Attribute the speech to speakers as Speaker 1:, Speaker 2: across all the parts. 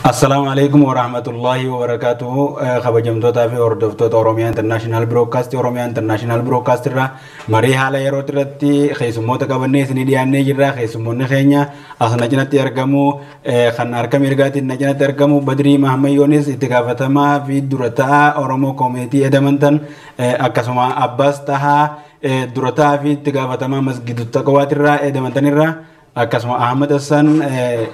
Speaker 1: Assalaamu alaikum warahmatullahi wabarakatuhu. Kabajamtootaa fi hordoftoota Oromiyaa International Broadcast, Oromiyaa International Broadcast irraa marii haala yeroo irratti keessummoota qabannee isinii dhiyaannee jirra. Keessummoonni keenya as na cinatti argamu. Kan harka mirgaatiin na cinatti argamu Badrii Mahammad Yoonis, itti gaafatamaa fi dura ta'aa Oromoo Koomitii Edmonton, akkasuma Abbaas Tahaa, dura ta'aa fi itti gaafatamaa Masgidu Taqwaatirraa Edmonton irraa, akkasuma Ahmad Hassan,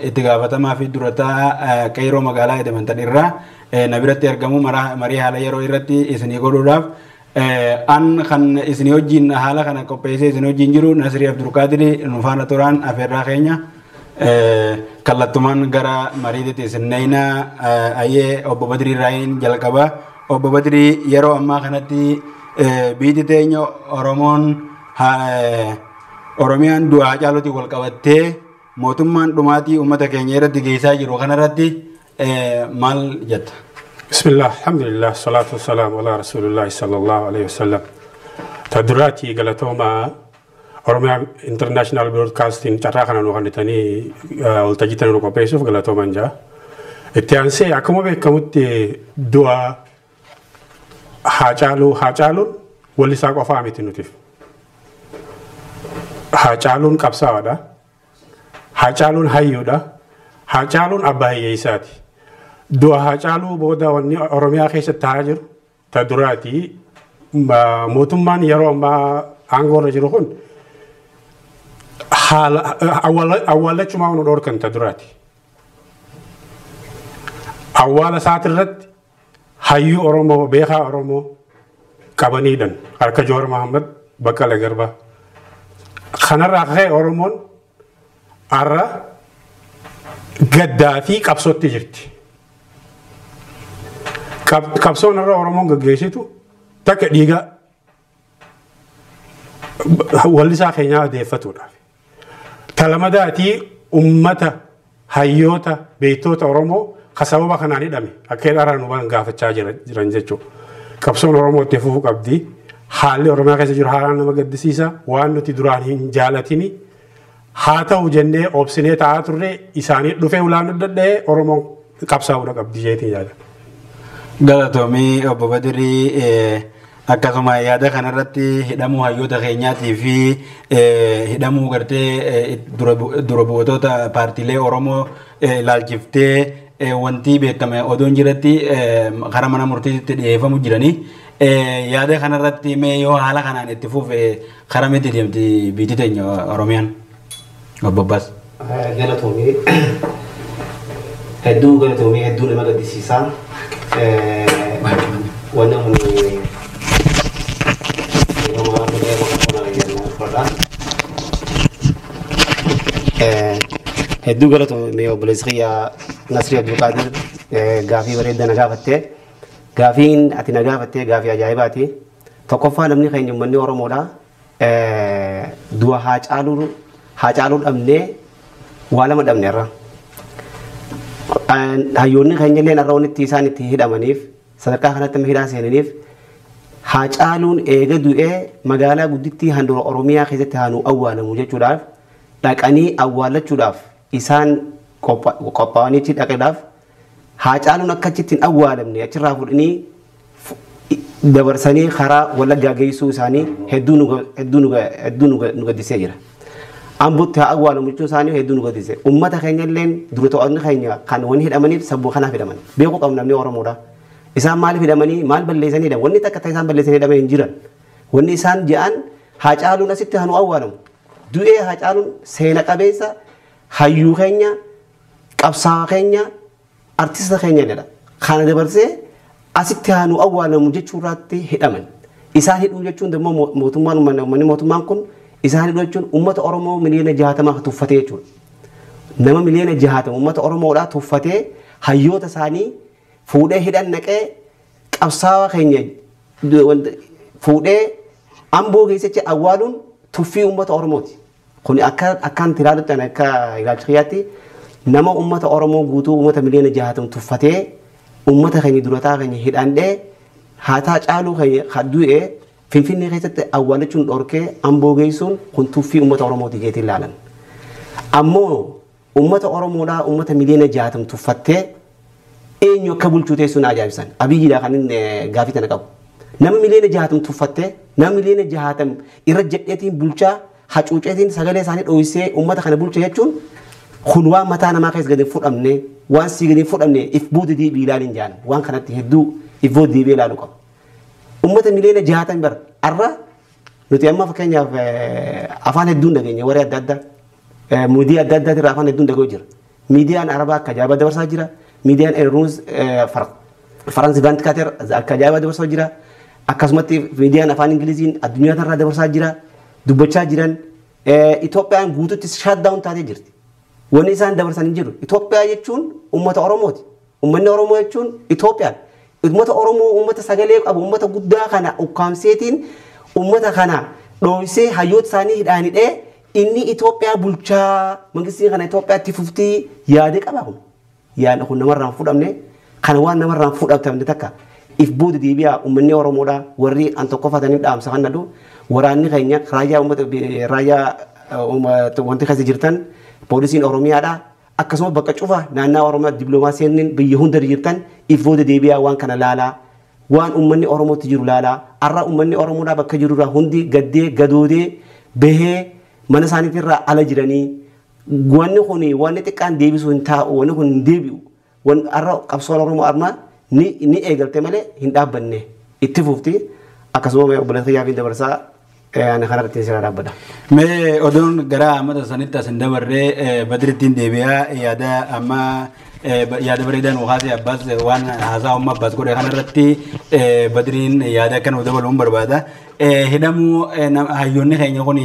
Speaker 1: itti gaafatamaa fi dura ta'aa Qeyroo magaalaa Edmonton irraa na biratti argamu. Marii haala yeroo irratti isinii godhuudhaaf an kan isinii wajjin haala kana qopheessee isinii wajjin jiru Nasrii Abdulqaadir. Nu faana turaan afeerraa keenya. Kallattumaan gara mariititti isin neeyna. Ayyee, obbo Badrii Raayin jalqaba. Obbo Badrii, yeroo ammaa kanatti biyyi teenya Oromoon, Oromiyaan du'a Haacaaluutiin wal qabattee mootummaan dhumaatii uummata keenya irratti geessaa jiru kanarratti maal jetta?
Speaker 2: Bismillah, alhamdulillah, salatu wassalamu ala rasulillahi sallallahu alaihi wasallam. Ta duraati, galatooma Oromiyaa International Broadcasting carraa kana nu kennitanii waltajjii tana nu qopheessuuf galatooman jaa. Itti aansee, akkuma beekamutti du'a Haacaaluu, Haacaaluun wallisaa qofaa miti nutiif. Haacaaluun qabsaa'aadha. Haacaaluun hayyuudha. Haacaaluun abbaa hiyyeessaati. Du'a Haacaaluu booda wanni Oromiyaa keessatti ta'aa jiru, ta duraati, mootummaan yeroo ammaa aangoo irra jiru kun haala awwaallachumaa nu dhorkan, ta duraati. Awwaala isaatirratti hayyuu Oromoo, beekaa Oromoo qabaniidhan harka Jowaar Mahammad, Baqqala Garbaa. Kanarraa ka'ee Oromoon har'a gaddaa fi qabsootti jirti. Qabsoon irra Oromoon gaggeessitu takka dhiiga wallisaa keenyaa adeeffatuudhaaf. Talamadaatii, ummata hayyoota beektoota Oromoo ka sababa kanaan hidhame akka hidharaan nu gaafachaa jiran jechuudha. Qabsoon Oromoo itti fufuu qabdi. Haalli Oromiyaa keessa jiru haalaan nama gaddisiisa. Waan nuti duraan hin jaalatini haa ta'u jennee obsinee taa'aa turre isaanii dhufee ulaan nu dadha'ee Oromoon qabsaa'uudha qabdi jeetiin yaada.
Speaker 1: Galatoomii, obbo Badirii. Akkasuma yaada kanarratti hidhamuu hayyoota keenyaatii fi hidhamuu gartee dura bu'ootota paartiilee Oromoo ilaalchiftee wanti beekame odoon jiratti karaa mana murtiitti dhiyeeffamu jiranii. Yaada kanarratti mee yoo haala kanaan itti fufe karaa miti deemti biyyi teenya Oromiyaan? Obbo Abbaas.
Speaker 3: Galatoomii. Hedduu galatoomii, hedduu nama gaddisiisaa. Wanni kun yeroo fudhadha. Hedduu galatoomii, obboleessi kiyya Nasrii Abdulqaadir, gaafii bareedaa na gaafatte. Gaafiin ati na gaafatte gaafii ajaa'ibaati. Tokkoffaa, namni keenya uummanni Oromoodha. Du'a Haacaaluu dhabnee waa lama dhabne irra. Hayyoonni keenya illee irra wanti isaan itti hidhamaniif, sadarkaa kanatti hidhaa seenaniif, Haacaaluun eega du'ee magaalaa guddittii handhuura Oromiyaa keessatti haanuu awwaalamu jechuudhaaf dhaqanii awwaallachuudhaaf isaan qophaa'anii achi dhaquudhaaf, Haacaaluun akka achitti hin awwaalamne achirraa fudhanii dabarsanii karaa Wallaggaa geessuu isaanii hedduu nu gaddisee jira. Ambotti haa awwaalamu jechuun isaanii hedduu nu gaddise. Uummata keenya illeen dura to'anni keenya kan wanni hidhamaniif sabbuu kanaaf hidhaman. Beekuu qabna namni Oromoodha. Isaan maaliif hidhamanii, maal balleessanii hidhaman? Wanni takka isaan balleessanii hidhaman hin jiran. Wanni isaan je'an Haacaaluun asitti haa nu awwaalamu. Du'ee Haacaaluun seena qabeessa hayyuu keenya, qabsaa'aa keenya, artista keenya jedha. Kana dabarsee asitti haa nu awwaalamu jechuurraatti hidhaman. Isaan hidhuu jechuun immoo mootummaan uummanni mootummaan kun isaan hidhuu jechuun uummata Oromoo miliyoona 60 tuffatee jechuudha. Nama miliyoona 60 uummata Oromoodhaa tuffatee, hayyoota isaanii fuudhee hidhan naqee, qabsaa'aa keenya fuudhee Amboo keessatti awwaaluun tuffii uummata Oromooti. Kun akka akkaan ilaalutti, akka ilaalcha kiyyaatti, nama uummata Oromoo guutuu, uummata miliyoona 60 tuffatee, uummata keenya durataa keenya hidhandhee, haataa caaluu keenya du'ee Finfinnee keessatti awwaalachuun dhorkee Amboo geessuun kun tuffii uummata Oromooti jeetiin ilaalan. Ammoo uummata Oromoodhaa uummata miliyoona 60 tuffattee Eenyu akka bulchuu teessuun ajaa'ibsan. Abiyyiidha kan inni gaafii tana qabu. Nama miliyoona 60 tuffattee nama miliyoona 60 irra jedheetiin bulchaa hacuuceetiin sagalee isaanii dho'isee uummata kana bulcha jechuun kun waan mataa namaa keessa gadi fudhamne waan sii gadi fudhamne if booda deebii ilaalin jaan waan kanatti hedduu if booda deebii ilaaluu qaba. Uummata miliyoona 60 bara arra nuti amma fakkeenyaaf afaan hedduun dhageenya waree adda addaa miidiyaa adda addaa irraa afaan hedduun dhaga'u jira. Miidiyaan Arabaa akka ajaa'ibaa dabarsaa jira. Miidiyaan Eeruus Faransi Vaantikaater akka ajaa'ibaa dabarsaa jira. Akkasumatti miidiyaan afaan Ingiliziin addunyaa irraa dabarsaa jira. Dubbachaa jiran Itoophiyaan guututti shutdown taatee jirti. Wanni isaan dabarsan hin jiru. Itoophiyaa jechuun uummata Oromooti. Uummanni Oromoo jechuun Itoophiyaan. Uummata Oromoo uummata sagalee qabu uummata guddaa kana ukkaamseetiin uummata kana dho'isee hayyoota isaanii hidhaan hidhee inni Itoophiyaa bulchaa mangistii kana Itoophiyaatti fuftii yaadee qaba kun. Yaadni kun namarraan fudhamne kana waan namarraan fudhatamne takka if booda deebi'aa uummanni Oromoodha warri an tokkoffatanii dhaamsa kan nadu waraanni keenya raayyaa uummata raayyaa wanti keessa jirtan poolisiin Oromiyaadha akkasuma bakka cufa naannaa Oromiyaa dippiloomaasiin biyya hunda jirtan if booda deebi'aa waan kana laalaa waan uummanni Oromootti jiru laalaa har'a uummanni Oromoodha bakka jirurraa hundi gaddee gadoodee bahee mana isaaniitirraa ala jiranii wanni kun wanni xiqqaan deebisuu hin taa'u wanni kun hin deebi'u har'a qabsoon Oromoo armaa ni eegalte malee hin dhaabbanne itti fufti akkasuma obboleessa yaafiin dabarsaa ani kanarratti sirraa dhaabbadha.
Speaker 1: Mee oduun gara Ahmad Hassanitti as hin dabarree Badrittiin deebi'aa yaada amma yaada bareedaa nu haasee Abbaas waan haasaa umma Abbaas godhe kanarratti Badriin yaada akka nu dabaluun barbaada. Hidhamuu hayyoonni keenya kun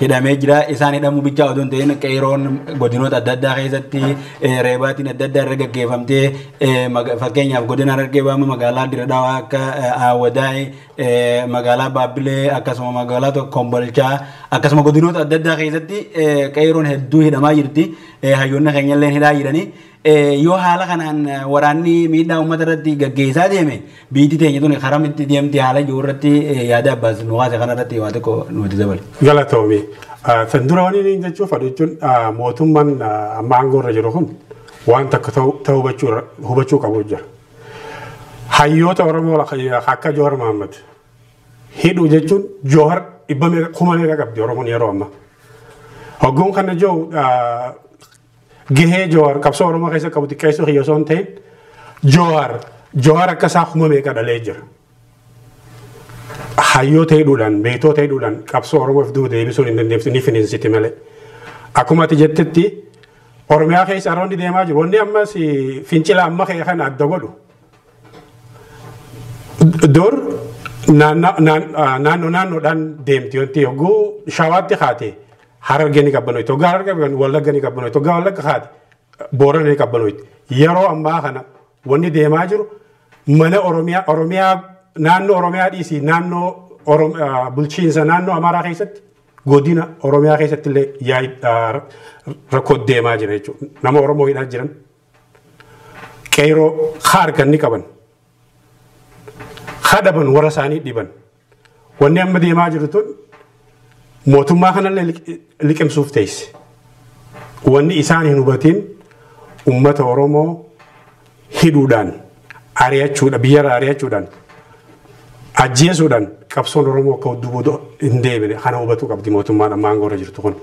Speaker 1: hidhamee jira. Isaan hidhamuu bichaa odoo hin ta'in qeeroon godinoota adda addaa keessatti reebaatiin adda addaa irra gaggeeffamtee fakkeenyaaf godina Harargee Bahaa magaalaa Diradawaa akka Awwadaay magaalaa Baabbilee akkasuma magaalaa Kombolchaa akkasuma godinoota adda addaa keessatti qeeroon hedduu hidhamaa jirti. Hayyoonni keenya illee hidhaa jiranii. Yoo haala kanaan waraanni miidhaa uummata irratti gaggeessaa deeme biyyi teenya tun karaa itti deemti haala jiru irratti yaada Abbaas nu haase kana irratti waa tokko nuti dabale.
Speaker 2: Galatoomi. San dura wani inni jechuuf fadhu jechuun mootummaan amma aangoo irra jiru kun waan takka ta'uu hubachuu qabu jira. Hayyoota Oromoo akka Joowar Mohaammed hidhuu jechuun Joowar dhibba meeqa kuma meeqa qabdi Oromoon yeroo ammaa. Hogguun kana jiru gahee Joowar qabsoo Oromoo keessa qabu xiqqeessuu kiyya osoo hin ta'in Joowar akka isaa kuma meeqa dhalee jira. Hayyoota hidhuudhaan beektoota hidhuudhaan qabsoo Oromoof duuba deebisuun hin dandeemtu ni finiinsiti malee. Akkuma ati jettetti Oromiyaa keessa aroonni deemaa jiru wanni ammas fincila amma ka'e kana adda godhu. Dur naannoo naannoodhaan deemti wanti hogguu Shawaatti kaate Harargee ni qabbanoyti hoggaa Harargee Wallagga ni qabbanoyti hoggaa Wallagga kaate Boorana ni qabbanoyti. Yeroo ammaa kana wanni deemaa jiru mana Oromiyaa Oromiyaa naannoo Oromiyaa dhiisii naannoo bulchiinsa naannoo Amaaraa keessatti godina Oromiyaa keessatti illee rakkoo deemaa jira jechuudha. Nama Oromoo hidhaa jiran qeeroo harkan ni qaban. Hadhaban warra isaanii dhiban. Wanni amma deemaa jiru tun mootummaa kanallee liqimsuuf teesse. Wanni isaan hin hubatin uummata Oromoo hidhuudhaan ari'achuudha biyyarraa ari'achuudhaan ajjeesuudhaan qabsoon Oromoo akka duuba hin deebine kana hubatuu qabdi mootummaan amma aangoo irra jirtu kun.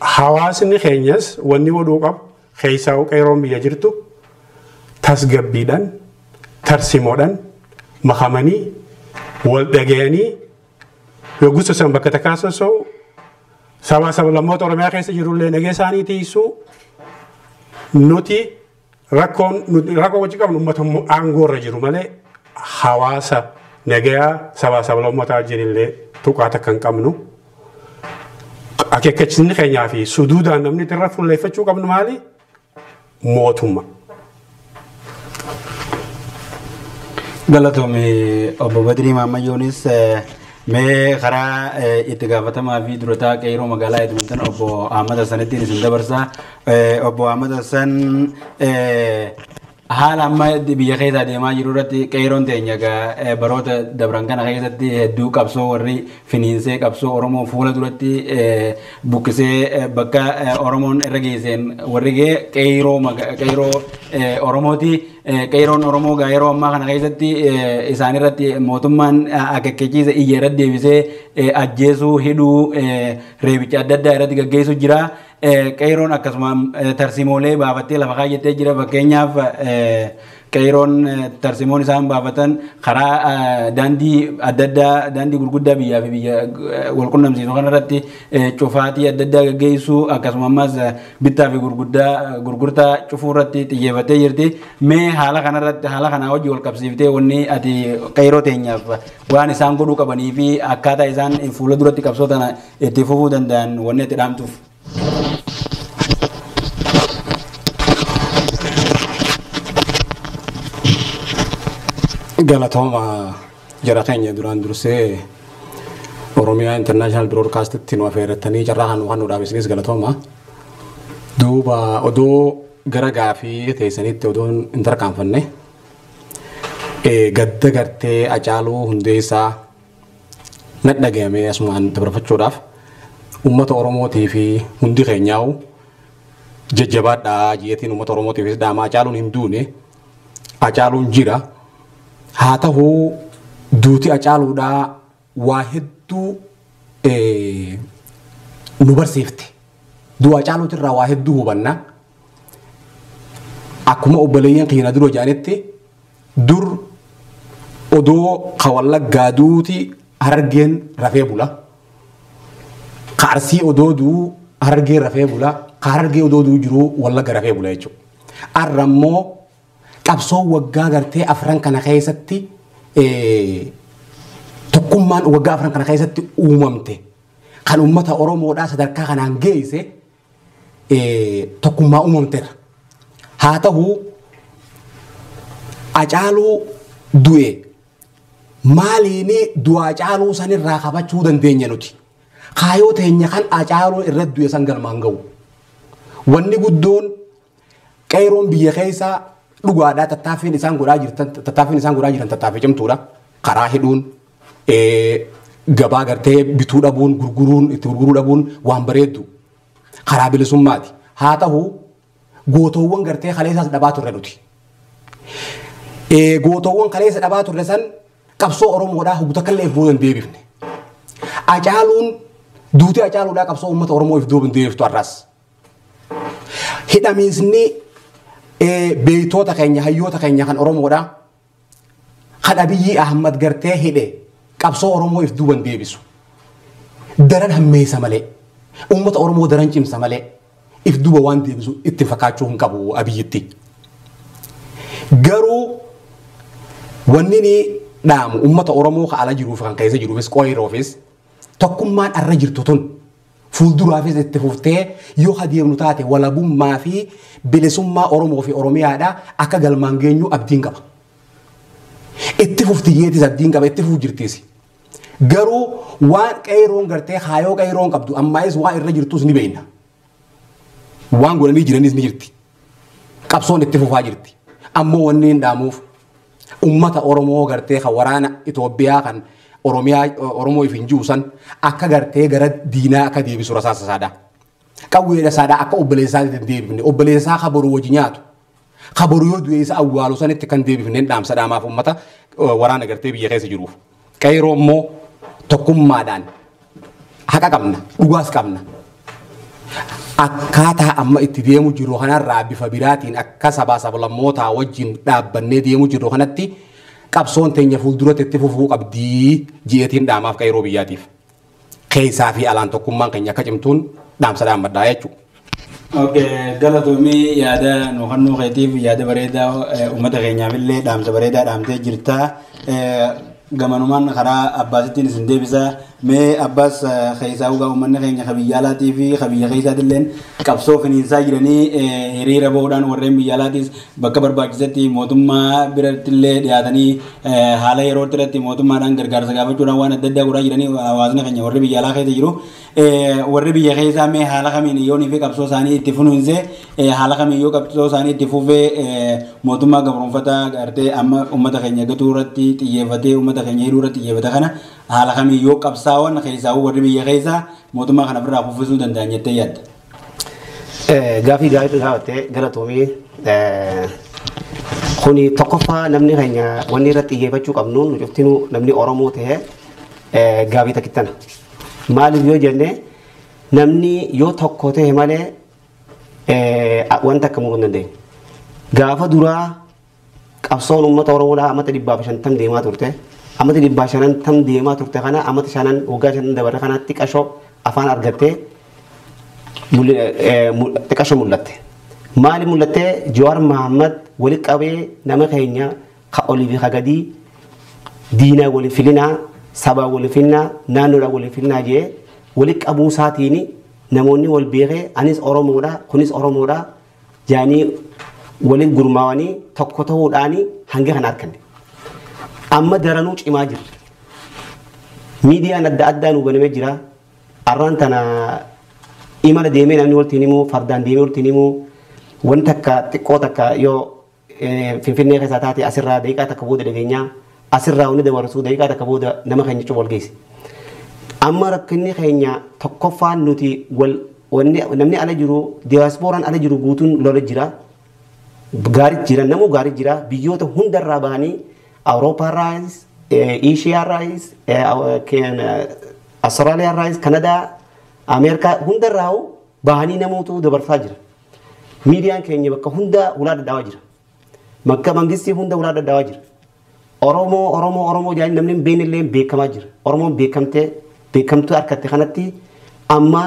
Speaker 2: Hawaasni keenyas wanni godhuu qabu keessaa qeeroon biyya jirtu tasgabbiidhaan tarsimoodhaan makamanii wal dhagayanii yogguu soso'an bakka takkaa soso'u saba sablammoota Oromiyaa keessa jirullee nagee isaanii tiisuu nuti rakkoon rakkoo wajji qabnu uummata aangoo irra jiru malee hawaasa nagayaa sabaa sablammootaa wajjin illee tuqaa takka hin qabnu. Akeekkachiisni keenyaa fi suduudaan namni irra fuulleeffachuu qabnu maali? Mootummaa.
Speaker 1: Galatoomi obbo Badrii Maammayyoonis mee karaa itti gaafatamaa fi durataa qeeroo magaalaa Edmonton obbo Ahmad Hassanittiin isin dabarsa. Obbo Ahmad Hassan Haala amma biyya keessa deemaa jiru irratti qeeroon teenya egaa baroota dabran kana keessatti hedduu qabsoo warri finiinsee qabsoo Oromoo fuula duratti buqqisee bakka Oromoon irra geesseen warri ga'e qeeroo qeeroo Oromooti. Qeeroon Oromoo egaa yeroo ammaa kana keessatti isaan irratti mootummaan akeekkachiisa iyya irratti deebisee ajjeesuu, hidhuu, reebicha adda addaa irratti gaggeessuu jira. Qeeroon akkasuma tarsimoolee baafattee lafa kaayyattee jira. Fakkeenyaaf, qeeroon tarsimoon isaan baafatan karaa daandii adda addaa, daandii gurguddaa biyyaa fi biyya wal qunnamsiisu kanarratti cufaatii adda addaa gaggeessuu, akkasuma ammas bittaa fi gurguddaa gurgurtaa cufuu irratti xiyyeeffattee jirti. Mee haala kanarratti, haala kanaa hojii wal qabsiiftee, wanni ati qeeroo teenyaaf waan isaan godhuu qabanii fi akkaataa isaan fuula duratti qabsoo tana itti fufuu danda'an wanni ati dhaamtuuf.
Speaker 2: Galatooma jara keenya. Duraan dursee Oromiyaa International Broadcastitti nu affeerratanii carraa kan nu kennuudhaaf isinis galatooma. Duuba odoo gara gaafii teessanitti odoo hin tarkaanfanne, gadda gartee Hacaaluu Hundeessaa nadhagahame asumaan dabarfachuudhaaf uummata Oromootii fi hundi keenyaa'u jajjabaadhaa jeetiin uummata Oromootiifis dhaamaa. Hacaaluun hin duune, Hacaaluun jira. Haa ta'uu, duuti Hacaaluudhaa waa hedduu nu barsiifte. Du'a Hacaaluutirraa waa hedduu hubanna. Akkuma obboleeyyan keenya dura jedhanitti, dur odoo ka Wallaggaa duuti Harargeen rafee bula. Ka Arsii odoo duu Harargeen rafee bula. Ka Harargee odoo duu jiru Wallagga rafee bula jechuudha. Har'a immoo qabsoo waggaa gartee 4 kana keessatti, tokkummaan waggaa 4 kana keessatti uumamte kan uummata Oromoodhaa sadarkaa kanaan geesse tokkummaa uumamteera. Haa ta'u, Hacaaluu du'e maaliini du'a Hacaaluu sanirraa qabachuu dandeenya nuti? Kaayoo teenya kan Hacaaluu irratti du'e san galmaan ga'u. Wanni guddoon qeeroon biyya keessaa dhugaadhaa tattaaffiin isaan godhaa jiran tattaaffii cimtuudha. Karaa hidhuun, gabaa gartee bituu dhabuun, gurguruun, itti gurguruu dhabuun waan bareeddu. Karaa bilisummaati. Haa ta'u, gootoowwan gartee kaleessaas dhabaa turre nuti. Gootoowwan kaleessa dhabaa turre san qabsoo Oromoodhaa hubata kallee if booda hin deebifne. Hacaaluun, duuti Hacaaluudhaa qabsoo uummata Oromoo if duuba hin deebiftu har'as. Hidhamiisni beeytoota keenya, hayyoota keenya kan Oromoodhaa kan Abiyyi Ahmad gartee hidhe qabsoo Oromoo if duuba hin deebisu. Daran hammeessa malee, uummata Oromoo daran cimsa malee, if duuba waan deebisu itti fakkaachuu hin qabu Abiyyitti. Garuu wanni ni dhaamu uummata Oromoo kan ala jiruuf, kan keessa jiruufis, qooyiroofis, tokkummaan arra jirtu tun fuulduraafis itti fuftee yoo adeemnu taate, walabummaa fi bilisummaa Oromoo fi Oromiyaadhaa akka galmaan geenyu abdiin qaba. Itti fufti jeetis abdiin qaba, itti fufu jirtiis. Garuu waan qeeroon gartee haayoo qeeroon qabdu ammaayis waan irra jirtus ni beekna. Waan godhanii jiranis ni jirti. Qabsoon itti fufaa jirti. Ammoo wanni hin dhaamuuf ummata Oromoo gartee kan waraana Itoophiyaa kan Oromiyaa Oromoo if hin jiru san akka gartee gara diinaa akka deebisu rasaasa isaadha. Qawweedha isaadha akka obboleessaa hin deebifne, obboleessaa ka boru wajji nyaatu, ka boru yoo du'e isa awwaalu sanitti kan deebifne dhaamsa dhaamaaf ummata waraana gartee biyya keessa jiruuf. Qeeroo immoo tokkummaadhaan haqa qabna, dhugaas qabna. Akkaataa amma itti deemu jiru kanarraa bifa biraatiin akka sabaa sablammootaa wajjin dhaabbannee deemu jiru kanatti qabsoon teenya fuulduratti itti fufuu qabdii ji'eetiin dhaamaaf qeeroo biyyaatiif. Keessaa fi alaan tokkummaan keenya akka cimtuun dhaamsa dhaammadhaa jechuudha.
Speaker 1: Okay, galatoomii, yaada nu kennuu keetiif yaada bareedaa uummata keenyaaf illee dhaamsa bareedaa dhaamtee jirta. Gamanumaan karaa Abbaasittiin isin deebisa. Mee Abbaas, keessaa dhugaa uummanni keenya ka biyya alaatii fi ka biyya keessaatillee qabsoo finiinsaa jiranii hiriira bahuudhaan, warreen biyya alaatis bakka barbaachisetti mootummaa birattillee dhiyaatanii haala yeroo irratti mootummaadhaan gargaarsa gaafachuudhaan waan adda addaa godhaa jiranii hawaasni keenya warri biyya alaa keessa jiru. Warri biyya keessaa mee haala kamiin yoonii fi qabsoo isaanii itti funuunsee, haala kamiin yoo qabsoo isaanii itti fufee mootummaa gabroonfataa gartee amma uummata keenya gatuu irratti xiyyeeffatee, uummata keenya hidhuu irratti xiyyeeffate kana haala kamiin yoo qabsaa'an keessaa warri biyya keessaa mootummaa kana ofirraa kuffisuu danda'an jettee yaadda?
Speaker 3: Gaafii gaarii gaafattee, galatoomii. Kuni tokkoffaa namni keenya wanni irratti xiyyeeffachuu qabnu, nu cuftinuu namni Oromoo ta'e gaafii takkittana. Maaliif yoo jenne, namni yoo tokko ta'e malee wanta akka muruu hin dandeenye. Gaafa duraa qabsoon uummata Oromoodhaa amata 150 deemaa turte. Amata 150 deemaa turte kana amata shanan, waggaa 5 dabarre kanatti qashoo afaan argattee xiqqasho mul'atte. Maali mul'atte? Jawaar Mahammad wali qabee nama keenya ka olii fi ka gadii, diinaa wali filinaa, sabaa wali filinaa, naannoodhaa wali filinaa jee wali qabuu isaatiin namoonni wal beekee, anis Oromoodha, kunis Oromoodha jaanii waliin gurmaawanii tokko ta'uudhaan hanga kana arganne. Amma daranuu cimaa jirra. Miidiyaan adda addaa nu banamee jira. Arraan tana imala deemee namni walitti himuu, fardaan deemee walitti himuu, wanta akka xiqqoo takka yoo Finfinnee keessaa taate asirraa daqiiqaa takka booda dhageenyaa, asirraa wanni dabarsuu daqiiqaa takka booda nama keenya cufa wal geesse. Amma rakkinni keenya tokkoffaan nuti wal wanni namni ala jiru, diyaaspooraan ala jiru guutuun lola jira. Gaarii jira, namuu gaarii jira, biyyoota hundarraa bahanii Awuroopaarraayis, Eeshiyaarraayis, Awustiraaliyaarraayis, Kanadaa, Ameerikaa hundarraa bahanii namootu dabarsaa jira. Miidiyaan keenya bakka hunda ulaa dadhaawaa jira. Bakka mangistii hunda ulaa dadhaawaa jira. Oromoo, Oromoo, Oromoo jedhanii namni hin beekne illee beekamaa jira. Oromoon beekamtee beekamtuu harkatte kanatti amma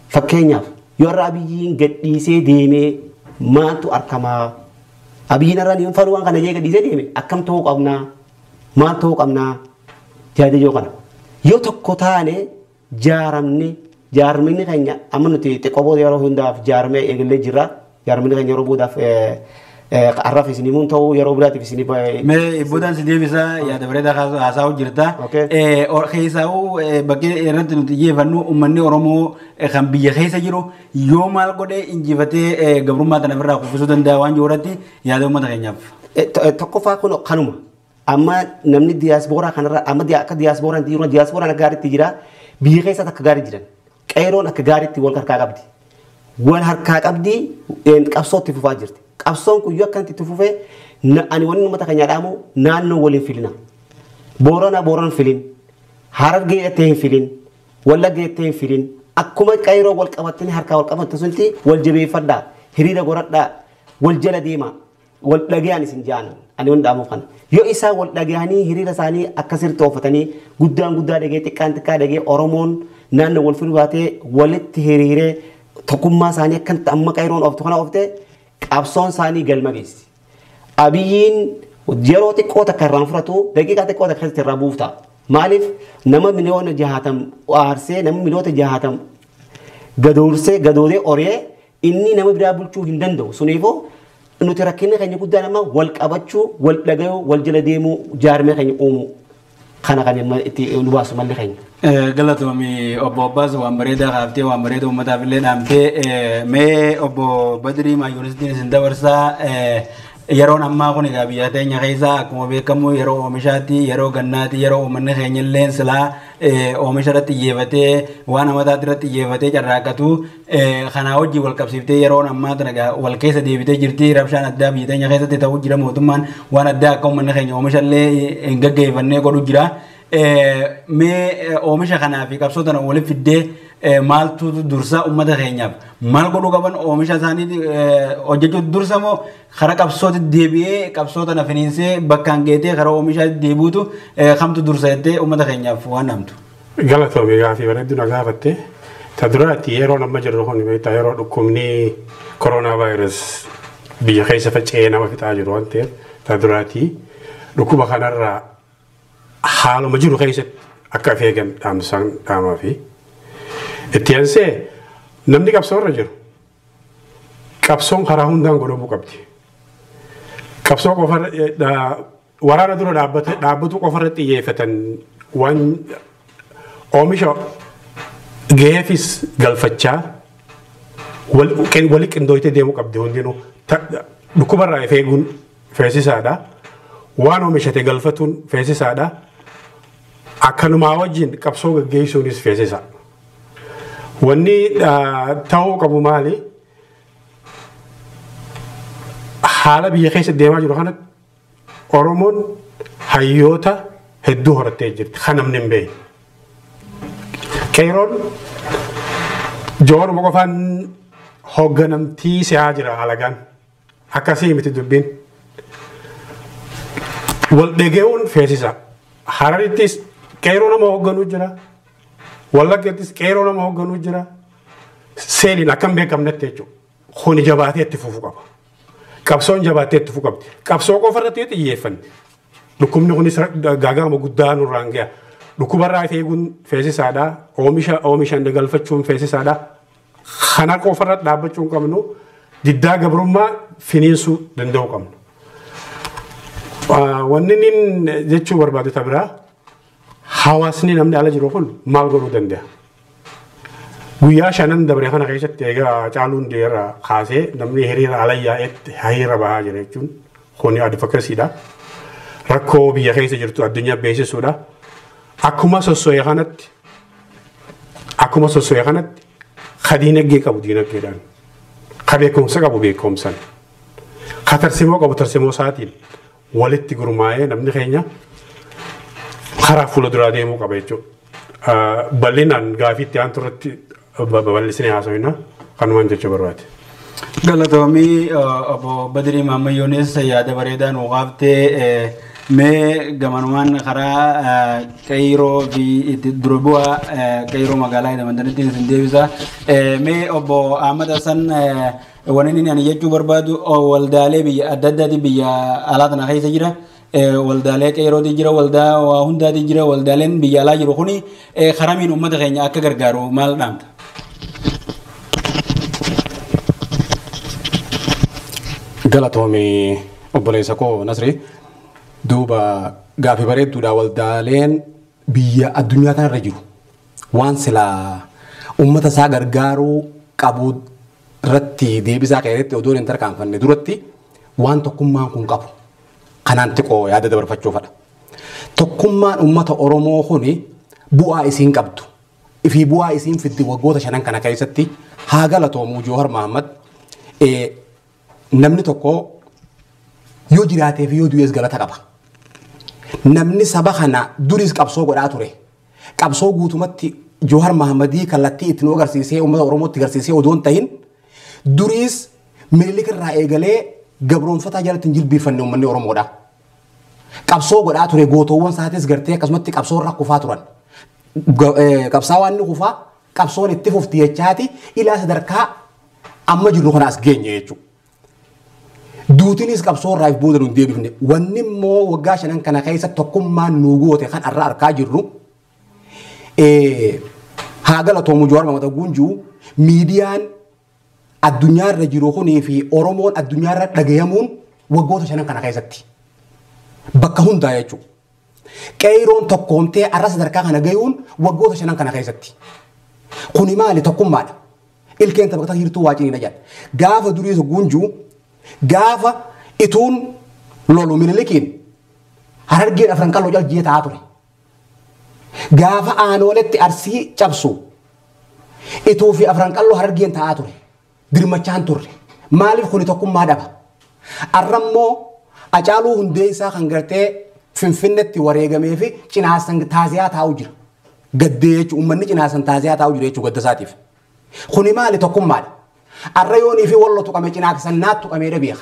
Speaker 3: fakkeenyaaf yoo irra Abiyyiin gadhiisee deemee maaltu argamaa? Abiyyiin irra ni faluu waan kana jee gadhiisee deeme akkam ta'uu qabnaa? Maal ta'uu qabnaa? Yaada yoo kana. Yoo tokko taane jaaramne, jaarmini keenya amma nuti xiqqoo booda yeroo hundaaf jaarmee eegallee jirra. Jaarmini keenya yeroo boodaaf har'aaf isin himuun ta'uu yeroo biraatiif isin.
Speaker 1: Mee boodaan si deebisaa, yaada bareedaa haasa'u jirta. Keessaa'uu bakkee irratti nuti xiyyeeffannu, uummanni Oromoo kan biyya keessa jiru yoo maal godhee injifatee gabrummaa tana ofirraa kuffisuu danda'a waan jiru irratti yaada uummata keenyaaf.
Speaker 3: Tokkoffaa kun kanuma. Amma namni diyaaspooraa kanarra amma akka diyaasporaan jiru, diyaasporaan akka gaariitti jira, biyya keessatti akka gaarii jiran, qeeroon akka gaariitti wal harkaa qabdi. Wal harkaa qabdi, qabsoo itti fufaa jirti. Qabsoon kun yoo akkanatti itti fufee, ani wanni uummata keenya dhaamu naannoo waliin filina. Boorana Boorana filin. Harargee jettee hin filin. Wallagga jettee hin filin. Akkuma qeeroo wal qabattanii harkaa wal qabatte sunti wal jabeeffadhaa. Hiriira godhadhaa. Wal jala deemaa. Wal dhagayaan isin jaanan. Ani wanni dhaamuuf kana. Yoo isaan wal dhagayanii hiriira isaanii akkasirratti oofatanii, guddaan guddaa dhagee, xiqqaan xiqqaa dhagee, Oromoon naannoo wal filuu baatee walitti hiriiree tokkummaa isaanii akkanatti amma qeeroon ooftu kana ooftee qabsoon isaanii galma geessi. Abiyyiin yeroo xiqqoo takka irraan fudhatu, daqiiqaa xiqqoo takka keessatti irraa buufta. Maaliif nama 60 miliyoona aarsee, nama 60 miliyoona gadoorsee, gadoodee oree inni nama biraa bulchuu hin danda'u. Suniifuu nuti rakkinni keenya guddaan amma wal qabachuu, wal dhagayuu, wal jala deemuu, jaarmee keenya uumuu. Kana kan itti nu baasu malli keenya.
Speaker 1: Galatoomi obbo Abbaas, waan bareedaa kaaftee, waan bareedaa uummataaf illee dhaamtee. Mee obbo Badirii Maayyuunistiin isin dabarsaa. Yeroon ammaa kun egaa biyya teenya keessa akkuma beekamu yeroo oomishaati, yeroo gannaati, yeroo uummanni keenya illee silaa oomisha irratti xiyyeeffatee, waan amataatti irratti xiyyeeffatee carraaqqatu. Kanaa wajjin wal qabsiiftee yeroon ammaa tana egaa wal keessa deebitee jirti. Rabshaan addaa biyya teenya keessatti ta'uu jira, mootummaan waan addaa akka uummanni keenya oomisha illee hin gaggeeffannee godhu jira. Mee oomisha kanaa fi qabsoo tana walitti fiddee maaltu dursa uummata keenyaaf? Maal godhuu qaban? Oomisha isaanii hojjechuu dursa moo karaa qabsootti deebi'ee qabsoo tana finiinsee bakkaan geetee karaa oomishaatti deebi'utu, kamtu dursa jettee uummata keenyaaf waan dhaamtu?
Speaker 2: Galatoomii, gaafii bareedduu na gaafatte. Ta duraatti yeroon amma jirru kun beektaa yeroo dhukkubni koronaa vaayirus biyya keessa faca'ee nama fixaa jiru waan ta'eef, ta duraatti dhukkuba kanarraa haaluma jiru keessatti Akka of eegan dhaamsaan dhaamaa fi itti aansee namni qabsoo irra jiru qabsoon karaa hundaan godhamuu qabdi. Qabsoo qofa waraana dura dhaabbatu qofa irratti xiyyeeffatan waan oomisha gaheefis galfachaa wali qindooyitee deemuu qabdi hundinuu dhukkubarraa of eeguun feesisaadha. Waan oomishate galfatuun feesisaadha. Akkanumaa wajjin qabsoo gaggeessuunis feesisa. Wanni ta'uu qabu maali? Haala biyya keessa deemaa jiru kanatti Oromoon hayyoota hedduu horattee jirti. Kan namni hin beekne. Qeeroon Jooruma qofaan hoogganamtii si'aa jira alagaan. Akkasii miti dubbiin. Wal dhaga'uun feesisa. Hararittis qeeroo nama hoogganuu jira. Wallaggattis qeeroo nama hoogganuu jira. Seeliin akka hin beekamnetti jechuudha. Kuni jabaatee itti fufuu qaba. Qabsoon jabaatee itti fufuu qabdi. Qabsoo qofa irratti yoo xiyyeeffanne dhukkubni kunis gaaga'ama guddaa nurraan ga'a. Dhukkubarraa of eeguun feesisaadha. Oomisha oomishan galfachuun feesisaadha. Kana qofa irratti dhaabbachuu hin qabnu. Diddaa gabrummaa finiinsuu danda'uu qabnu. Wanni inni jechuu barbaadu ta biraa hawaasni namni ala jiru kun maal godhuu danda'a? Guyyaa shanan dabre kana keessatti egaa Caaluun deerra kaasee namni hiriira ala yaa'etti hiriira bahaa jira jechuun kuni advocacyidha. Rakkoo biyya keessa jirtu addunyaa beeksisuudha. Akkuma sosso'e kanatti ka diinagdee qabu diinagdeedhaan, ka beekumsa qabu beekumsaan, ka tarsimoo qabu tarsimoo isaatiin walitti gurmaa'ee namni keenya karaa fuula duraa deemuu qaba jechuudha. Bal'inaan gaafii itti aantu irratti babal'isinee haasofna kanumaan jechuu barbaade.
Speaker 1: Galatoomii obbo Badirii Maamman Yoonis yaada bareedaa nuu qaaftee mee gamanumaan karaa qeyroo fi itti dura bu'aa qeyroo magaalaa jedhamanitti isin deebisa. Mee obbo Ahmad Hassan wanni inni ani jechuu barbaadu waldaalee biyya adda addaati biyya alaa tana keessa jira. Waldaalee qeyrootii jira, waldaa waa hundaatii jira, waldaaleen biyya alaa jiru kuni karamiin uummata keenya akka gargaaru maal dhaamta?
Speaker 4: Galatoomii obboleessa koo Nasri duuba gaafii bareedduudha waldaaleen biyya addunyaa kanarra jiru waan silaa uummata isaa gargaaruu qabu irratti deebisaa keessatti odoo hin tarkaanfanne duratti waan tokkummaan kun qabu kanaan xiqqoo yaada dabarfachuufadha. Tokkummaan uummata Oromoo kuni bu'aa isiin qabdu fi bu'aa isiin fiddi waggoota shanan kana keessatti haa galatoomuu Joowar Mahammad namni tokko yoo jiraatee fi yoo du'es galata qaba. Namni saba kana duris qabsoo godhaa ture. Qabsoo guutumatti Joowar Mahammadii kallattii ittiin agarsiisee uummata Oromootti agarsiisee odoo hin tahin duris Minilik irraa eegalee gabroonfataa jalatti hin jilbiifanne uummanni Oromoodha. Qabsoo godhaa ture gootoowwan isaatis gartee akkasumatti qabsoo irra kufaa turan. Qabsaawaan inni kufaa qabsoon itti fufti jechaati ilaa sadarkaa amma jirru kana as geenye jechuudha. Duutinis qabsoo irraa booda nu hin deebifne. Wanni immoo waggaa shanan kana keessa tokkummaan nu goote kan har'a argaa jirru haa galatoomu Joowar Mahammad Gunjuu miidiyaan addunyaarra jiru kunii fi Oromoon addunyaarra dhagayamuun waggoota shanan kana keessatti bakka hundaa jechuudha. Qeeroon tokkoomtee har'a sadarkaa kana gayuun waggoota shanan kana keessatti. Kuni maali tokkummaadha. Ilkeen taphataa jirtuu waa ciniina jedha. Gaafa duriis Gunjuu gaafa ituun lolu Minilikiin Harargeen afran qal'oo jalji'ee taa'aa ture. Gaafa aanooletti Arsii cabsu ituu fi afran qal'oo Harargeen taa'aa ture. Dirmachaan turre. Maaliif kuni tokkummaa dhaba? Arrammoo Hacaaluu Hundeessaa kan gartee Finfinneetti wareegamee fi cinaasan taaziyaa taa'u jira. Gaddee jechuun uummanni cinaasan taaziyaa taa'u jira jechuun gadda isaatiif. Kuni maali tokkummaadha? Arra yoonii fi walloo tuqame cinaasan naat tuqamee beeka.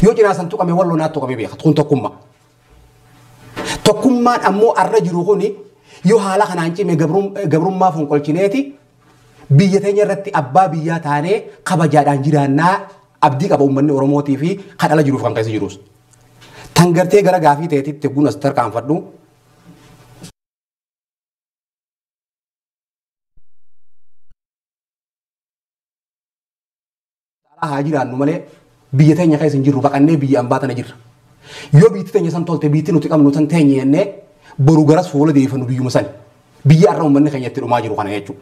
Speaker 4: Yoo cinaasan tuqame walloo naat tuqamee beeka. Kun tokkummaa. Tokkummaan ammoo arra jiru kuni yoo haala kanaan cime gabrummaa fonqolchineeti biyya teenya irratti abbaa biyyaa taanee kabajaadhaan jiraannaa abdii qaba uummanni Oromootii fi kan ala jiruuf kan keessa jirus. Tan gartee gara gaafii ta'eetitti guunas tarkaanfadhu. Haa jiraannu malee biyya teenya keessa hin jirru baqannee biyya ambaa tana jirra. Yoo biyyi teenya san tolte biyyi nuti qabnu tan teenye jennee boru garas fuula deefannu biyyuma sani. Biyya har'a uummanni keenya itti dhumaa jiru kana jechuudha.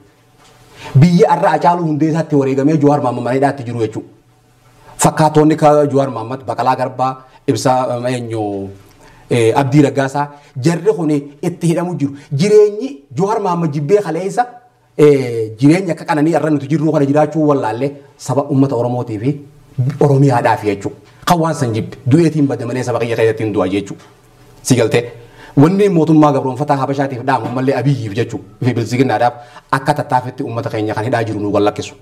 Speaker 4: Biyya har'a Hacaaluu Hundeessaatti wareegamee Jawaar Mohaammed maneedhaatti jiru jechuudha. Fakkaatonni Jawaar Mohaammed, Baqalaa Garbaa, Ibsaa eenyu Abdii Raggaasaa jarri kun itti hidhamu jiru. Jireenyi Jawaar Mohaammed jibbee kaleessa jireenya akka qananii har'a nuti jirru kana jiraachuu wallaallee saba uummata Oromootii fi Oromiyaadhaaf jechuudha. Kan waan san jibbe du'eetiin badde malee saba kiyya keessatti hin du'a jechuudha. Si galtee wanni mootummaa gabroonfataa Habashaatiif dhaamu mallee Abiyyiif jechuudha fi bilisiginnaadhaaf akka tattaafetti uummata keenya kan hidhaa jiru nu wallakkisu.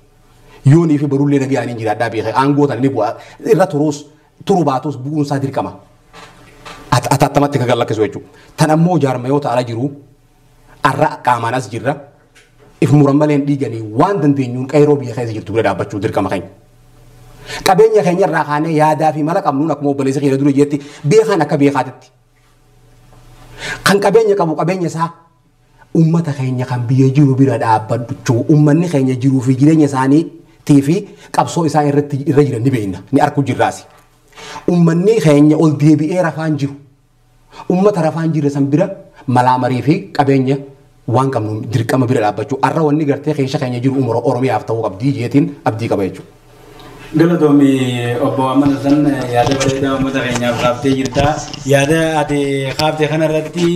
Speaker 4: Yoonii fi barullee nagayaan hin jiraadhaa beekee aangoo tana ni bu'a irra turuus turu baatus bu'uun isaa dirqama. Atattamatti kan gallakkisu jechuudha. Tan ammoo jaarmayoota ala jiru har'a qaamaan as jirra. If muran malee dhiiganii waan dandeenyuun qeeroo biyya keessa jirtu bira dhaabbachuu dirqama keenya. Qabeenya keenya irraa kaanee yaadaa fi mala qabnuun akkuma obboleessa keenya dura jetti beekaan akka beekaatitti. Kan qabeenya qabu qabeenya isaa uummata keenya kan biyya jiru bira dhaabbachuu uummanni keenya jiruu fi jireenya isaanii fi qabsoo isaa irratti irra jiran ni beekna ni arku jirraasi. Uummanni keenya ol deebi'ee rafaan jiru. Uummata rafaan jirre san bira malaa marii fi qabeenya waan qabnu dirqama bira dhaabbachuu har'a wanni gartee keessa keenya jiru umura Oromiyaaf ta'uu qabdii jeetiin abdii qaba jechuudha.
Speaker 1: Galatoomi obbo Ahmad Hassan yaada bareedaa uummata keenyaaf kaaftee jirta. Yaada ati kaaftee kanarratti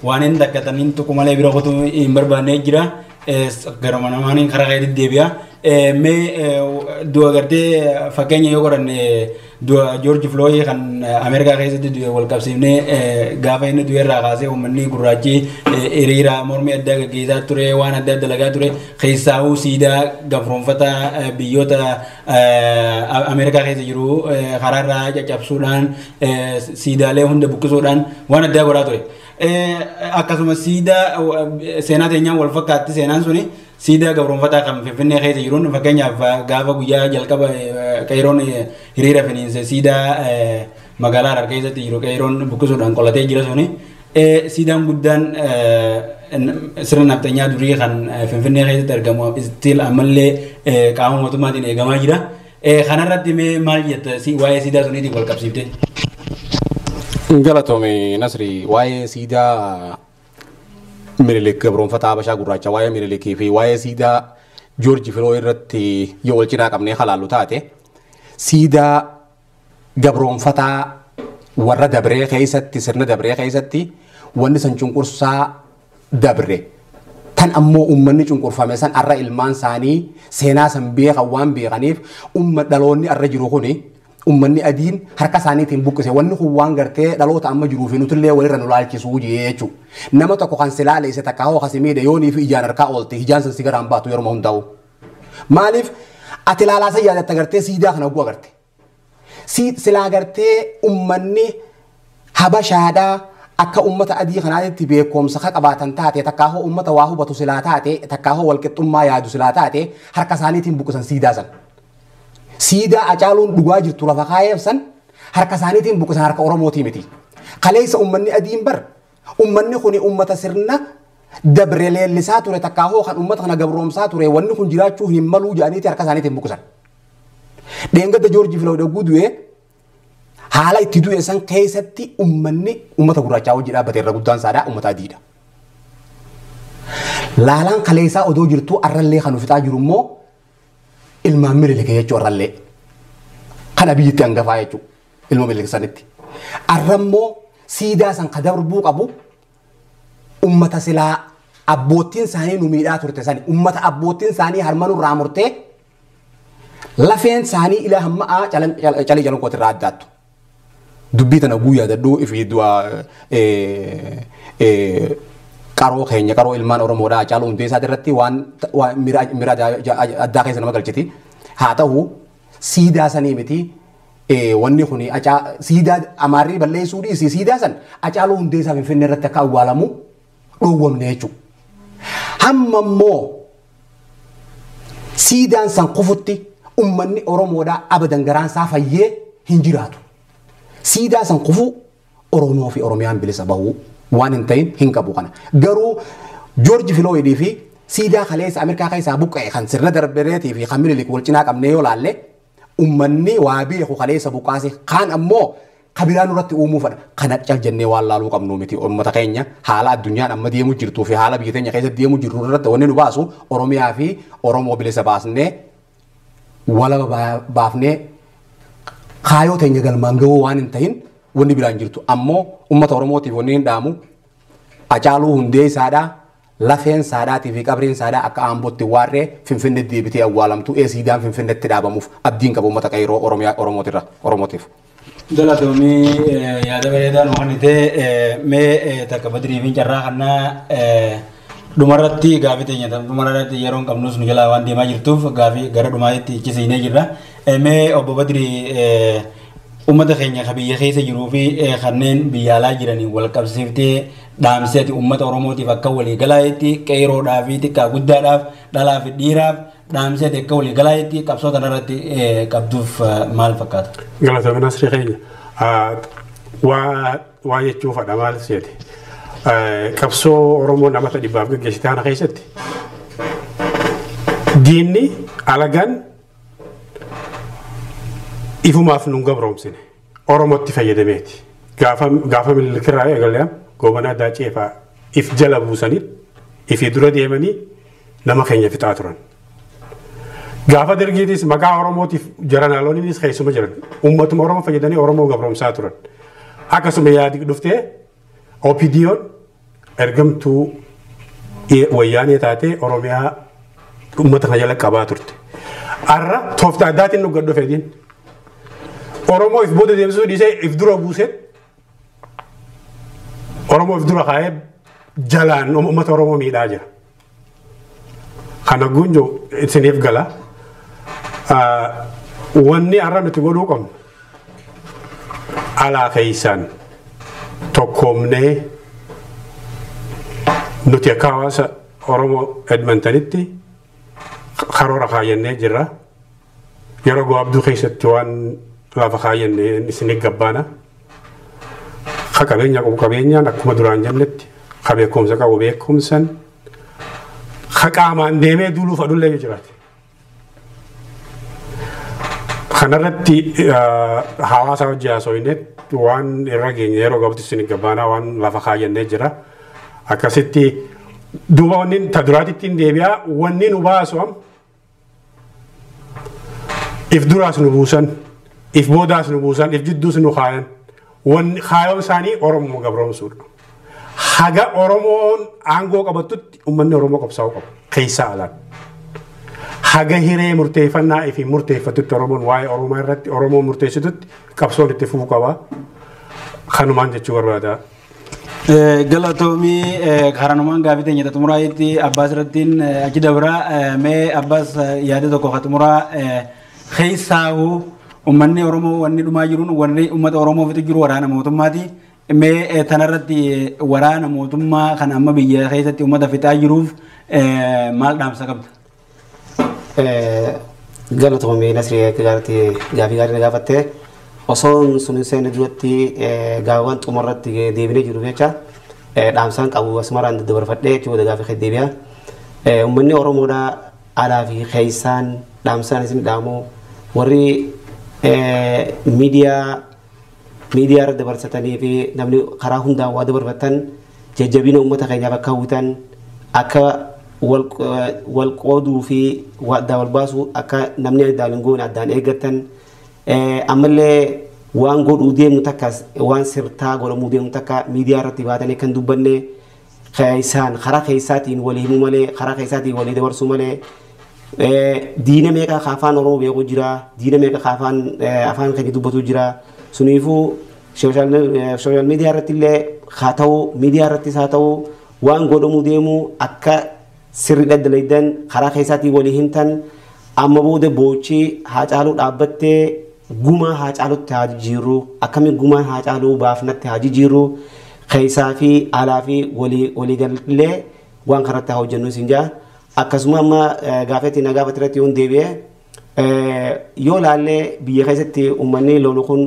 Speaker 1: waan hin dakkataniin tokko malee bira qotuu hin barbaanne jira. Garuma namaaniin karaa keetti deebi'a. Mee du'a gartee fakkeenya yoo godhanne du'a George Floyd kan Ameerikaa keessatti du'e wal qabsiifnee gaafa inni du'e irraa kaasee uummanni gurraachi hiriira mormii addaa gaggeessaa ture waan adda dalagaa ture keessaa'uu siidaa gabroonfata biyyoota Ameerikaa keessa jiru karaarraa caccabsuudhaan siidaalee hunda buqqisuudhaan waan addaa godhaa ture. Akkasuma siidaa seenaa teenyaan wal fakkaatti seenaan suni siidaa gabroonfataa kan Finfinnee keessa jiruun fakkeenyaaf gaafa guyyaa jalqaba qeeroon hiriira finiinse siidaa magaalaa Harar keessatti jiru qeeroon buqqisuudhaan qolatee jira suni siidaan guddaan sirna nafxanyaa durii kan Finfinnee keessatti argamu still ammallee qaama mootummaatiin eegamaa jira. Kanarratti mee maal jetta waa'ee siidaa suniitiin wal qabsiifte?
Speaker 4: Galatoomi Nasri waa'ee siidaa Minilik gabroonfataa Habashaa gurraacha waa'ee Minilikii fi waa'ee siidaa Joorji Filoo irratti yoo wal cinaa qabnee halaallu taate siidaa gabroonfataa warra dabree keessatti sirna dabree keessatti wanni san cunqursaa dabre tan ammoo uummanni cunqurfame san arra ilmaan isaanii seenaa san beekan waan beekaniif umma dhaloonni arra jiru kuni uummanni adiin harka isaaniitiin buqqise wanni kun waan gartee dhaloota amma jiruu fi nutillee walirra nu laalchisuu jechuudha. Nama tokko kan si laale isa takka hoo kasi miidhe yoonii fi ijaan harkaa oolte ijaan san si garaan baatu yeroo hundaa'u. Maaliif ati laalaasa yaadatta gartee siidaa kana oguu agarte. Silaa gartee uummanni Habashaadhaa akka uummata adii kanaatti beekumsa ka qabaatan taate takka hoo uummata waa hubatu silaa taate takka hoo walqixxummaa yaadu silaa taate harka isaaniitiin buqqisan siidaa san. Siidaa Hacaaluun dhugaa jirtu lafa kaayeef san harka isaaniitiin buqqisan harka Oromootii miti. Kaleessa uummanni adiin bar uummanni kun uummata sirna dabre leellisaa ture takka hoo kan uummata kana gabroomsaa ture wanni kun jiraachuu hin maluu jedhaniiti harka isaaniitiin buqqisan. Dheengadda Joorji Filoo dhaguu du'ee haala itti du'e san keessatti uummanni uummata gurraachaa hojii dhaabbate irra guddaan isaadhaa uummata adiidha. Laalaan kaleessaa odoo jirtu arrallee kan fixaa jiru immoo ilmaan Minilik jechuudha arrallee. Kana biyyatti hangafaa jechuudha ilma Minilik sanitti. Arrammoo siidaa san ka darbuu qabu uummata silaa abboottiin isaanii nu miidhaa turte sani uummata abboottiin isaanii harma nurraa murtee lafeen isaanii ilaa hamma calii jalanqooti irraa addaattu. Dubbii tana guyyaa dadhuu ifi du'a qaroo keenya qaroo ilmaan Oromoodhaa Hacaaluu Hundeessaa irratti waan mira addaa keessa nama galchiti. Haa ta'u siidaa sanii miti wanni kun siidaa Amaarri balleessuu dhiisi siidaa san Hacaaluu Hundeessaa Finfinnee irratti akka awwaalamu dhoowwamne jechuudha. Hamma immoo siidaan san kufutti uummanni Oromoodhaa abadan garaan isaa fayyee hin jiraatu. Siidaa san kufuu Oromoo fi Oromiyaan bilisa bahuu waan hin ta'in hin qabu kana. Garuu Joorji Filooyidii fi siidaa kaleessa Ameerikaa keessaa buqqa'e kan sirna darbereetii fi kan Minilik wal cinaa qabnee yoo laalle Uummanni waa beeku kaleessa buqqaase kaan ammoo kabiraan irratti uumuu fedha. Kana cal jennee waan laaluu qabnu miti uummata keenya haala addunyaan amma deemu jirtuu fi haala biyya teenya keessatti deemu jirru irratti wanni nu baasu Oromiyaa fi Oromoo bilisa baasnee walaba baafnee kaayoo teenya galmaan gahuu waan hin ta'in wanni biraan jirtu. Ammoo uummata Oromootiif wanni hin dhaamu Hacaaluu Hundeessaadhaa lafeen saadhaatii fi qabriin saadhaa akka Ambootti waarree Finfinneetti deebitee awwaalamtu siidaan Finfinneetti dhaabamuuf abdiin qabu uummata qeerroo Oromiyaa Oromootiif.
Speaker 1: Galatoomii yaada bareedaa nu kennite mee takka Badirii fi carraa kanaa dhumarratti gaafii teenya dhumarratti yeroo hin qabnus nu jalaa waan deemaa jirtuuf gaafii gara dhumaatti cisiinee jirra. Mee obbo Badirii uummata keenya kan biyya keessa jiruu fi kanneen biyya alaa jiraniin wal qabsiiftee dhaamsee ati uummata Oromootiif akka walii galaayetti qeeroodhaa fi xiqqaa guddaadhaaf dhalaa fi dhiiraaf dhaamsee ati akka walii galaayetti qabsoo kanarratti qabduuf maal fakkaata?
Speaker 2: Galatoomii Nasrii keenya waa jechuu fadha maal seete qabsoo Oromoo namoota dhibbaaf gaggeessite kana keessatti diinni alagaan ifumaaf nun gabroomsine Oromootti fayyadameeti. Gaafa Minilikirraa eegalee Gobanaa Daacee fa'aa if jala buusanii ifii dura deemanii nama keenya fixaa turan. Gaafa dargiitis maqaa Oromootiif jaranaaloonnis keessuma jiran uummatuma Oromoo fayyadanii Oromoo gabroomsaa turan. Akkasuma yaadi dhuftee OPDO'n ergamtuu wayyaanee taatee Oromiyaa uummata kana jala qabaa turte. Har'a tooftaa addaatiin nu gad dhufe diin. Oromoo if booda deemsisuu dhiisee if dura buusee Oromoo if dura kaa'ee jalaan uummata Oromoo miidhaa jira. Kana gunjo isiniif gala. Wanni har'a nuti godhuu qabnu alaa keessaan tokkoomnee nuti akka hawaasa Oromoo Edmontonitti karoora kaayyannee jirra. Yeroo gabaabduu keessatti waan lafa kaayyannee isinii gabbaana. Ka qabeenya qabu qabeenyaan akkuma duraan jennetti ka beekumsa qabu beekumsan ka qaamaan deemee duuluu fadhullee jiraate. Kanarratti hawaasa hojii haasofne waan irra geenye yeroo gabaabduu isinii gabbaana waan lafa kaayyannee jira. Akkasitti duuba wanni ta duraatitti hin deebi'aa wanni nu baasu am if duraas nu buusan if boodaas nu buusan if jidduus nu kaayan wanni kaayoon isaanii Oromoo gabroomsuudha. Haga Oromoon aangoo qabattutti uummanni Oromoo qabsaa'uu qaba keessaa alaan. Haga hiree murteeffannaa fi murteeffatutti Oromoon waa'ee Oromoo irratti Oromoo murteessitutti qabsoon itti fufuu qaba. Kanumaan jechuu barbaada.
Speaker 1: Galatoomii karanumaan gaafii teenya xumuraayitti Abbaas irrattiin achi dabra mee Abbaas yaada tokko ka xumuraa keessaa'uu uummanni Oromoo wanni dhumaa jiruun wanni uummata Oromoo fitu jiru waraana mootummaati. Mee tanarratti waraana mootummaa kan amma biyya keessatti uummata fixaa jiruuf maal dhaamsa qabda?
Speaker 3: Galatoomii Nasrii akka gaariitti gaafii gaarii na gaafatte. Osoo sun hin seenne duratti gaafawwan xumurratti deebinee jiru jecha dhaamsaan qabu asumarraan daddabarfadhee jechuudha gaafii kee deebi'a. Uummanni Oromoodhaa alaa fi keessaan dhaamsaan isin dhaamu warri miidiyaa irra dabarsatanii fi namni karaa hundaan waa dabarfatan jajjabina uummata keenyaaf akka hawwitan akka wal qooduu fi addaan wal baasuu akka namni addaan hin goone addaan eeggatan ammallee waan godhuu deemnu takka waan sirtaa godhamuu deemnu takka miidiyaa irratti baatanii kan dubbanne keessaan karaa keessaatiin walii himuu malee karaa keessaatiin walii dabarsuu malee diina meeqa ka afaan Oromoo beeku jira diina meeqa ka afaan keenya dubbatu jira suniifuu sooshaal miidiyaa irratti illee haa ta'u miidiyaa irrattis haa ta'u waan godhamuu deemu akka sirri daddalaydan karaa keessaatiin walii himtan amma booda boochi Haacaaluu dhaabbattee gumaa Haacaalutti haa jijjiirru akkamiin gumaan Haacaaluu baafnatti haa jijjiirru keessaa fi alaa fi walii galee waan kanatti haa hojjennu isin jaa. Akkasuma amma gaafetti na gaafate irratti yoon deebi'e yoo laallee biyya keessatti uummanni lolu kun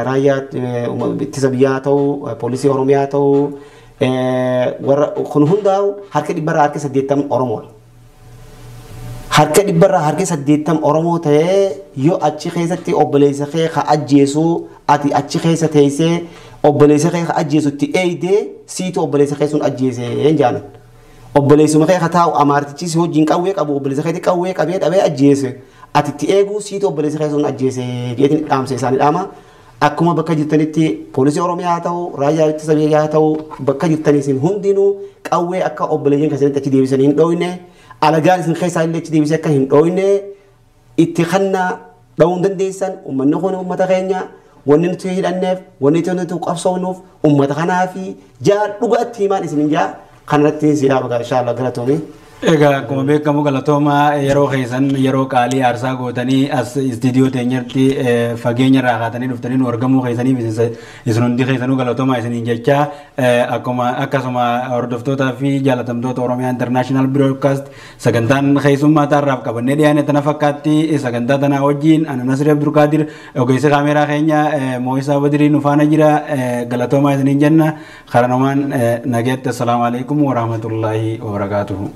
Speaker 3: raayyaa ittisa biyyaa haa ta'u poolisii Oromiyaa haa ta'u warra kun hundaa'u harka 80% Oromoodha. Harka 100rraa harki 80 Oromoo ta'ee yoo achi keessatti obboleessa kee ka ajjeesu ati achi keessa teessee obboleessa kee ka ajjeesu itti eeydee siitu obboleessa kee sun ajjeese hin jaalan. Obboleessuma kee ka taa'u amaartichi si wajjin qawwee qabu obboleessa keetti qawwee qabee dhabee ajjeese ati itti eeguu siitu obboleessa kee sun ajjeese jeetiin dhaamsa isaanii dhaama. Akkuma bakka jirtanitti poolisii Oromiyaa haa ta'u raayyaa ittisa biyyaa haa ta'u bakka jirtanii isin hundinuu qawwee akka obboleeyyan keessanitti achi deebisanii hin dhooyne alagaan isin keessaa illee achi deebisee akka hin dhooyne itti kannaa dha'uu dandeessan. Uummanni kun uummata keenya, wanni nuti hidhanneef wanni nuti qabsoofnuuf uummata kanaa fi jaa dhugaatti himaan isin jaa kanarratti si dhaaba inshallah galatoomii.
Speaker 1: Egaa akkuma beekamu galatoomaa, yeroo keessan yeroo qaalii aarsaa gootanii as istiidiyoo teenyatti fageenya irraa kaatanii dhuftanii nu argamuu keessaniif isin hundi keessanuu galatoomaa isiniin jecha, akkuma akkasuma hordoftootaa fi jaalatamtoota Oromiyaa International Broadcast sagantaan keessummaa taarraaf qabannee dhiyaane tana fakkaatti. Sagantaa tanaa wajjin ana Nasri Abdulqaadir, ogeessi kaameeraa keenya Moo'isaa Badirii nu faana jira. Galatoomaa isiniin jenna. Karanumaan nageetti, assalaamu alaikum warahmatullaahi wabarakaatuhu.